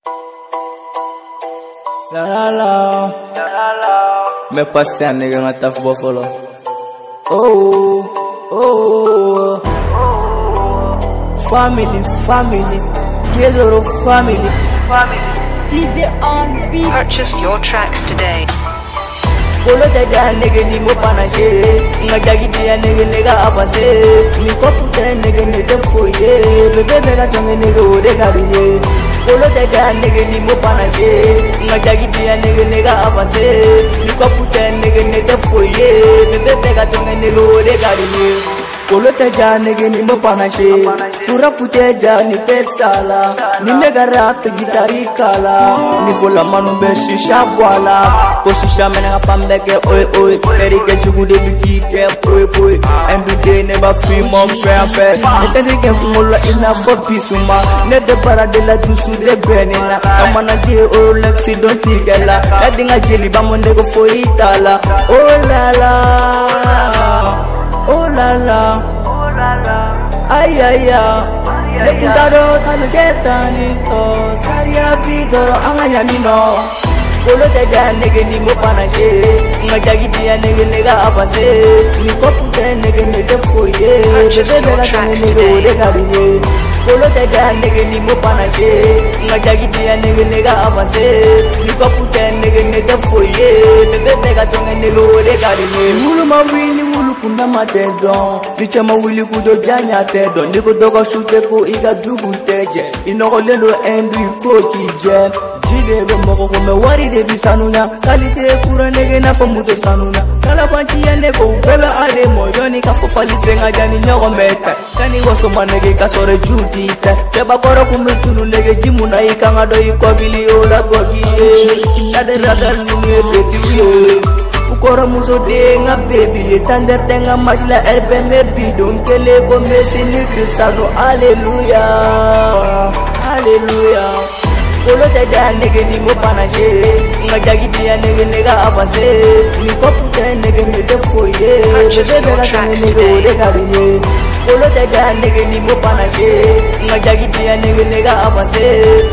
La la la, me passé un nigga nga taf buffalo. Oh, oh, family, family, Kedoro family, family. On beat. Purchase your tracks today. Kolo tɛ ja nege ni mo panache, nga jagi diya nege nega avance. Ni kopu tɛ nege ne tɛ foyi ye, bébé bɛ ka jɔn nege o de ka di n ye. Kolo tɛ ja nege ni mo panache, nga jagi diya nege nega avance. Ni kopu tɛ nege ne tɛ foyi ye, bébé bɛ ka jɔn nege o de ka di n ye. Kolo tɛ ja nege ni mo panache, turapu tɛ ja ni tɛ sala, ni ne ka rap gitari kala, ni kola manu bɛ shisha bɔ a la, ko shisha mɛnɛ ka fan bɛɛ kɛ oye oye, terikɛ jugu de bi k'i kɛ poye poye, everyday ne b'a f'i ma fɛn fɛn, ne tɛ ne kɛ kunkolo la i n'a fɔ bisuma, ne bɛ baara de la dusu de bɛ ne na, ka manaje Rolex dɔn tigɛ la, ka den ka jeliba mɔ ne ko foyi t'a la, oh la la. Oh la la, ay ay ay, ne kun t'a dɔn k'a bɛ kɛ tan ni tɔ, sariya bi dɔrɔn an ka ɲa min nɔ. Kolo tɛ ja nege ni mo panache, nga jagi diya nege nega avance. Ni kopu tɛ nege ne tɛ foyi ye, bébé bɛ ka jɔn nege o de ka di n ye. Kolo tɛ ja nege ni mo panache, nga jagi diya nege nega avance. Ni kopu tɛ nege ne tɛ foyi ye, bébé bɛ ka jɔn nege o de ka di n ye. Wulu ma wuli wulu kunda ma tɛ dɔn, ni cɛ ma wuli k'u jɔ janya tɛ dɔn, n'i ko dɔ ka su tɛ ko i ka dugu tɛ jɛ, i nɔgɔlen don ɛndu i ko k'i jɛ. Ji de bɛ mɔgɔ ko mɛ wari de bi sanuya, kalite kura nege n'a fɔ moto sanuya, kalabanciya ne ko bɛɛ bɛ ale mɔ, yanni ka fɔ fali sen ka jan ni ɲɔgɔn bɛ ta, kan'i waso ma nege ka sɔrɔ ju t'i ta, cɛbakɔrɔ kun bɛ tunu nege ji mun na i kan ka dɔn i kɔbili o la gɔgi ye, kadɛrɛ ninnu ye betiw ye. Ukɔrɔmuso den ka baby ye, tandɛr tɛ n ka match la ɛri bɛ ne bi don kelen ko Messi ni Cristiano, alléluia, alléluia. Kolo tɛ ja nege ni mo panache, nga jagi diya nege nega avance. Ni kopu tɛ nege ne tɛ foyi ye, bébé bɛ ka jɔn nege o de ka di n ye. Kolo tɛ ja nege ni mo panache, nga jagi diya nege nega avance.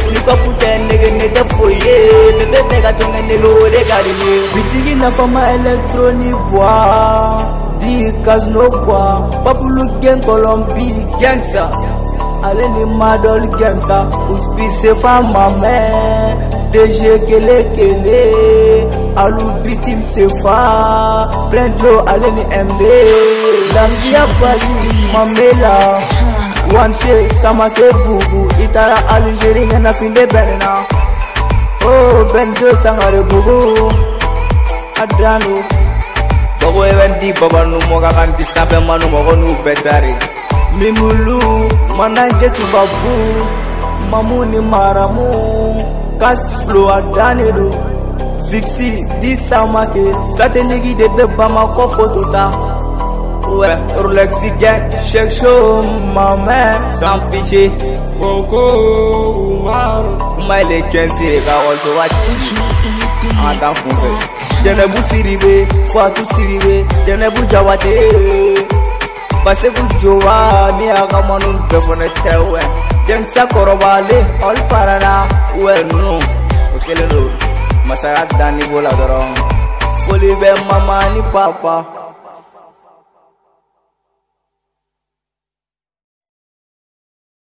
Ni kopu tɛ nege ne tɛ foyi ye, bébé bɛ ka jɔn nege o de ka di n ye. Bitigi nafama électronique bois, di Casino bois, Papulu gang Colombie gangsta. Ale ni Madol gangsta, Usbi sefa mame, DG kele kele, Alu bitim sefa, Brenjo ale ni MB, Lambia Basi Mamela, Wanche Samake Bugu, Itara Algérie ɲɛna finde bɛnna, oh Benjo Sangare Bugu, Adano. Bago eventi baba nu mɔgɔ kan ti sanfɛ manu mɔgɔ n'u bɛɛ tari. Mimulu, mananje tubabu, mamu ni maramu, Kasflo adane do, Vixi di Samake, sateligi de bɛ Bamakɔ photo ta. Ouais, Rolex gang, Shake Show, ma main, sans pitié. Boko Umaru. Kuma ele 15 ka wɔlɔsɔ wa ci, an ka taa kunfɛ. Jɛnɛbu Siribe, Fatu Siribe, Jɛnɛbu Jabate. Baseku Jowa, ni a ka manu bɛɛ fɔ ne tɛ wɛ. Jɛnkisɛ kɔrɔbalen, ɔli parana, wɛ ninnu, o kɛlen don masaya dan niveau la dɔrɔn. Foli bɛ mama ni papa.